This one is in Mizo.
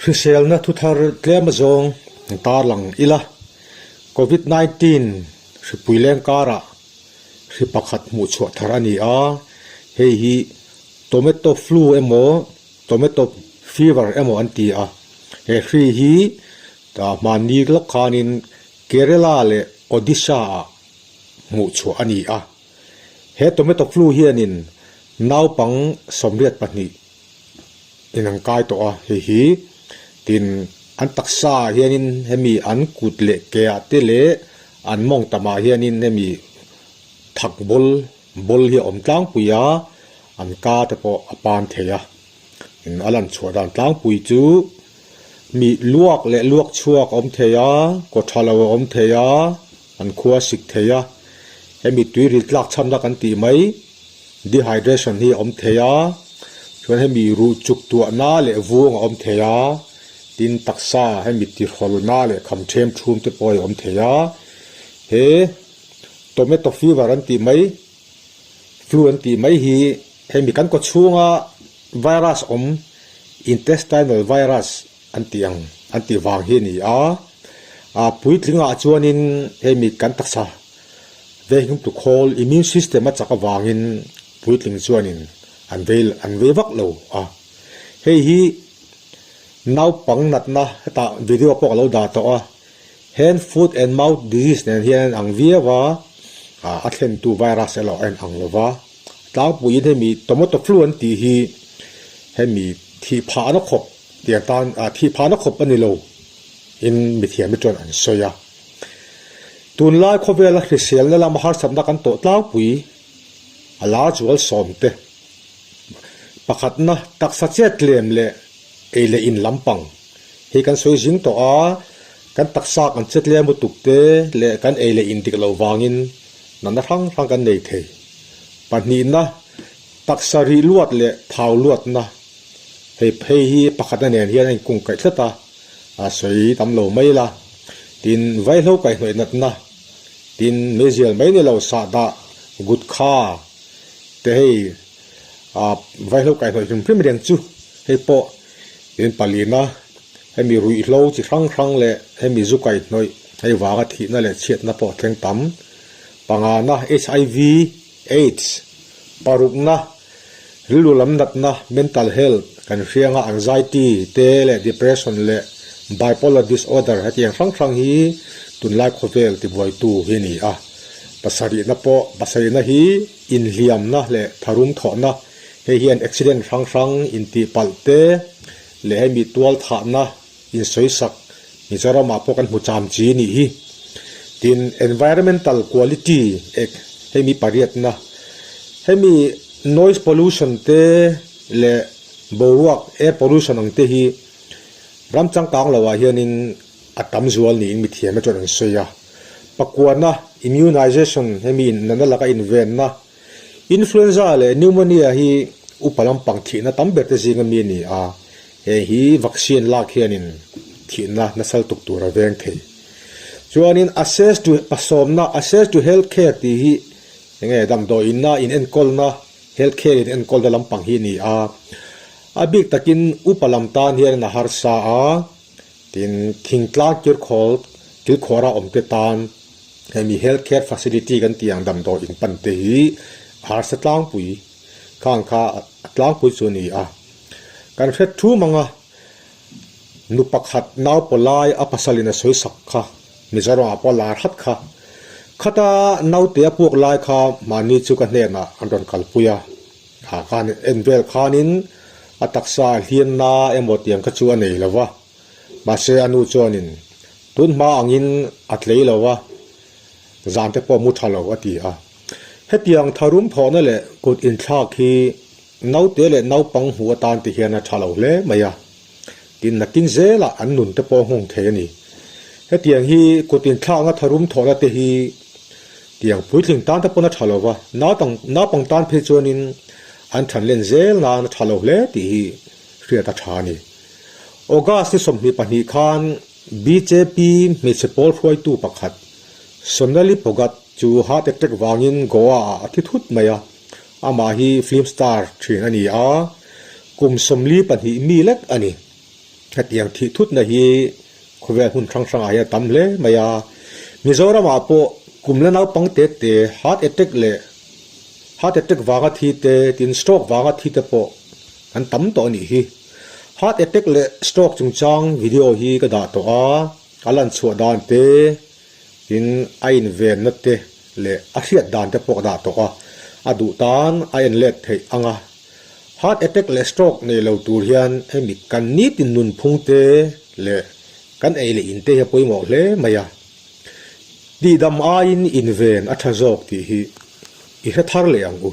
Hriselna thuthar tlem azawng tarlang ila, Covid 19 hripui leng karah hri pakhat hmuh chhuah thar a ni a, hei hi tomato flu emaw tomato fever emaw an ti a, he hri hi hmanni lawk khanin Kerala leh Odisha ah hmuh chhuah a ni a. He tomato flu hianin naupang 82 in an kai tawh a, hei hi tin an taksa ah hianin hemi an kut leh ke ah te leh an mawng tamah hianin hemi thak bawl bawl hi a awm tlangpui a, an ka te pawh a pan thei a. In a lan chhuah dan tlangpui chu mi luak leh luak chhuak a awm thei a, kaw tha lo a awm thei a, an khua sik thei a, hemi tui ril tlak chhamna kan tih mai dehydration hi a awm thei a, chuan hemi ruh chuk tuahna leh vuang a awm thei a, tin taksa hemi tihrawlna leh kham them thum te pawh a awm thei a, he tomato fever an tih mai flu an tih mai hi hemi kan kaw chhunga virus awm intestinal virus an tih ang an tih vang hi a ni a, a puitlingah chuanin hemi kan taksa veng tu khawl immune system a chak avangin puitling chuanin an vei an vei vak lo a, hei hi naupang natna hetah video pawh ka lo dah tawh a, hand foot and mouth disease nen hian an ang viau a, a thlentu virus erawh a inang lo va, tlangpuiin hemi tomato flu an tih hi hemi thih phahna khawp tiang tan thih phahna khawp a ni lo in mithiam te chuan an sawi a. Tunlai khawvela hriselna lama harsatna kan tawh tlangpui a lar zual sawm te. Pakhatna, taksa chet tlem leh ei leh in lampang hi kan sawi zing tawh a, kan taksa kan chet lem lutuk te leh kan ei leh in dik loh vangin natna hrang hrang kan nei thei. Pahnihna, taksa rih luat leh thau luatna hei phei hi pakhatna nen hian a inkungkaih tlat a. A sawi tam lo mai la. Tin, vaihlo kaihhnawih natna, tin meizial mai ni lo sahdah, gutkha te hei ah vaihlo kaihhnawih hrim hrim reng chu hei pawh tin palina hemi ruihhlo chi hrang hrang leh hemi zu kaihhnawih hei vanga thihna leh chhiatna pawh a thleng tam. Pangana HIV, AIDS, parukna Rilru lam natna, mental health, kan hrianga anxiety te leh depression leh bipolar disorder hetiang hrang hrang hi tunlai khawvel tibuaitu hi a ni a. Pasarihna pawh, pasarihna hi inhliamna leh tharum thawhna, hei hian accident hrang hrang intihpalh te leh hemi tualthahna insawisak Mizoramah pawh kan hmu cham chi nih hi. Tin, environmental quality ek hemi pariatna, hemi noise pollution te leh boruak air pollution ang te hi ram changkang loah hianin a tam zual niin mithiam te chuan an sawi a. Pakuana immunization hemi natna laka invenna, influenza leh pneumonia hi upa lampang thihna tam ber te zinga mi a ni a. Heng hi vaccine lak hianin thihna nasal tuk tur a veng thei. Chuanin access to pasawmna, access to health care tih hi enge damdawiinna in enkawlna, health care in enkawlna lampang hi a ni a. A bik takin upa lam tan hianin a harsa a, tin thingtlang kirkhawl kilkhawra awmte tan hemi health care facility kan tih ang damdawi in pan te hi a harsa tlangpui khang kha a tlangpui chu a ni a. Kan hret thu mang a, nu pakhat nau pawlai a pasalin a sawi sak kha, Mizoramah pawh a lar hat kha. Khata naute a puak lai kha mahni chu ka hnenah an rawn kalpui a, ha khan en vel khanin a taksa hliamna emaw tiang kha chu a nei lo va, mahse a nu chuanin tun hma angin a tlei lo va, zan te pawh mu tha lo a ti a. Hetiang tharum thawhna leh kut inthlak hi Naute leh naupang hmuh atan ti hian a tha lo hle mai a, tin nakin zelah an nun te pawh nghawng thei a ni. Hetiang hi kut inthlakna tharum thawhna te hi tiang puitling tan te pawn a tha lo va, naupang tan phei chuanin an than len zel nan a tha lo hle tih hi hriat a tha a ni. August ni 22 khan bjp hmeichhe pawl hruaitu pakhat Sonali Phogat chu heart attack vangin Goa-ah a thi thut mai a. Amah hi film star thin a ni a, kum 42 mi lek a ni. Hetiang thih thutna hi khawvel hmun hrang hrangah hian a tam hle mai a. Mizoramah pawh kum la naupang te te heart attack leh heart attack vanga thi te tin stroke vanga thi te pawh an tam tawh a nih hi. Heart attack leh stroke chungchang video hi ka dah tawh a, a lan chhuah dan te tin a invenna te leh a hriat dan te pawh ka dah tawh a, a duh tan a en let theih ang a. Heart attack leh stroke nei lo tur hian hemi kan nitin nunphung te leh kan ei leh in te hi a pawimawh hle mai a. Tihdam aiin inven a tha zawk tih hi i hre thar leh ang u.